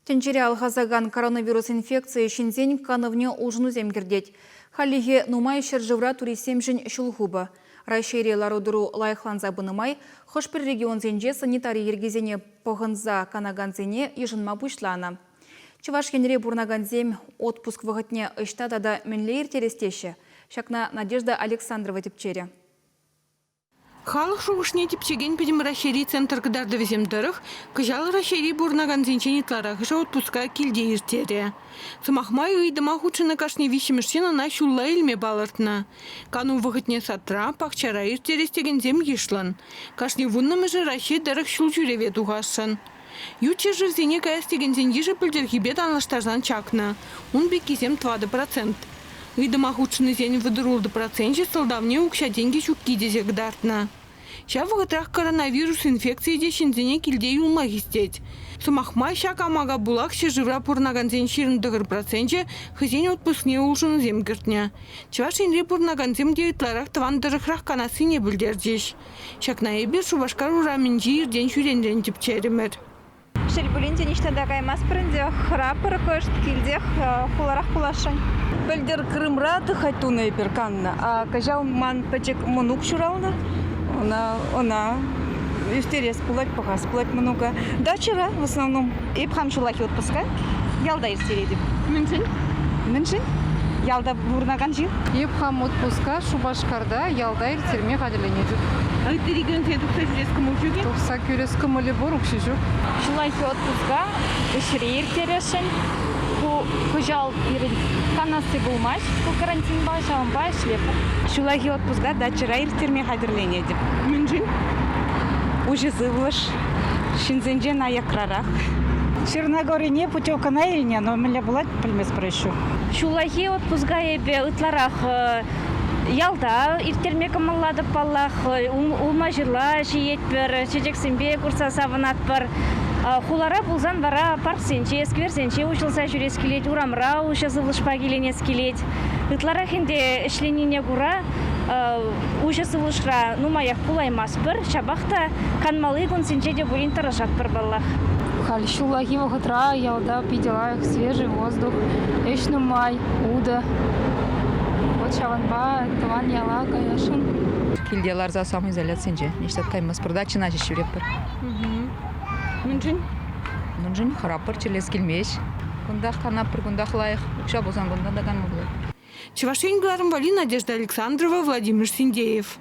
Тӗнчере алхасакан коронавирус инфекцийӗ ҫынсен канӑвне улшӑнусем кӗртет. Хальлӗхе нумай ҫӗршывра туристсемшӗн ҫул хупӑ. Раҫҫейре лару-тӑру лайӑхланса пынӑ май хӑш-пӗр регионсенче санитари йӗркисене пӑхӑнса канакансене йышӑнма пуҫланӑ. Чӑваш Енре пурӑнакансем отпуск вӑхӑтне ӑҫта тата мӗнле ирттерес теҫҫӗ? Ҫакна Надежда Александрова тӗпчерӗ. Халӑх шухӑшне тӗпчекен Пӗтӗм Раҫҫейри центр кӑтартӑвӗсем тӑрӑх, кӑҫал Раҫҫейри пурӑнакансенчен ытларахӑшӗ отпуска килте ирттерӗ. Сӑмах май, ыйтӑма хутшӑннӑ кашни виҫҫӗмӗш ҫын ӑна ҫулла илме палӑртнӑ. Кану вӑхӑтне садра, пахчара ирттерес текенсем йышлӑн. Кашни вуннӑмӗшӗ Раҫҫей тӑрӑх ҫул ҫӳреве тухасшӑн. Ют ҫӗршывсене каяс текенсен йышӗ пӗлтӗрхипе танлаштарсан чакнӑ. Ун пеккисем 4%. Ыйтӑма хутшӑннисен 36 проценчӗ сӑлтавне укҫа-тенкӗ ҫукки тесе кӑтартнӑ. Ҫав вӑхӑтрах коронавирус инфекцийӗ те ҫынсене килте юлма хистет. Сӑмах май, ҫак амака пулах ҫӗршывра пурӑнакансен 29 проценчӗ хӑйсен отпускне улшӑнусем кӗртнӗ. Чӑваш Енре пурӑнакансем те ытларах тӑван тӑрӑхрах канассине пӗлтерчӗҫ. Ҫакна эпир Шупашкар урамӗнчи иртен-ҫӳренрен тӗпчерӗмӗр. Шел пулин те, ниҫта та каймастпӑр ӗнтӗ, хӑрапӑр кӑшт, килтех хуларах пуласшӑн. Пӗлтӗр Крымра тӑхать тунӑ эпир каннӑ, а кӑҫал ман пӗчӗк мӑнук ҫуралнӑ. Ӑна, ӑна ӳстерес пулать, пӑхас пулать мӑнука. Дачӑра в основном. Эп хам ҫуллахи отпуска ялта ирттеретӗп. Мӗншӗн? Мӗншӗн? Ялта пурӑнакан ҫын. Эп хам отпуска Шупашкарта ялта ирттерме хатӗрленетӗп. Ытти регионсене тухса ҫӳрес кӑмӑл ҫук-и? Тухса кӳрес кӑмӑлӗ пур, укҫи ҫук. Ҫуллахи отпуска ӗҫре ирттересшӗн. Ку кӑҫал пирӗн канасси пулмасть ку карантинпа, ҫавӑнпа ӗҫлетпӗр. Ҫуллахи отпуска дачӑра ирттерме хатӗрленетӗп. Мӗншӗн? Уҫӑ сывлӑш, ҫынсенчен аякрарах. Черногорине путевкӑна илнӗ, но мӗнле пулать, пӗлместпӗр еще. Ҫуллахи отпуска эпӗ ытларах ялта ирттерме кӑмӑллатӑп паллах. Улма-ҫырла ҫиетпӗр, чечексемпе курса савӑнатпӑр. Хулара пулсан вара парксенче, скверсенче уҫӑлса ҫӳрес килет, урамра уҫӑ сывлӑшпа киленес килет. Ытларах ӗнтӗ ӗҫленине кура уҫӑ сывлӑшра нумаях пулаймастпӑр, ҫапах та канмалли кунсенче те пулин тӑрӑшатпӑр паллах. Халь ҫуллахи вӑхӑтра ялта питӗ лайӑх свежий воздух, ӗҫ нумай, утӑ. Вот ҫавӑнпа тӑван яла каясшӑн. Килте ларса самоизоляцинче ниҫта каймастпӑр, дачӑна ҫеҫ ҫӳретпӗр. Мӗншӗн? Мӗншӗн хӑраппӑр, чирлес килмест. Кунтах канатпӑр, кунтах лайӑх. Укҫа пулсан кунтан та канма пулать. Чӑваш Ен кӑларӑм валли Надежда Александрова, Владимир Синдеев.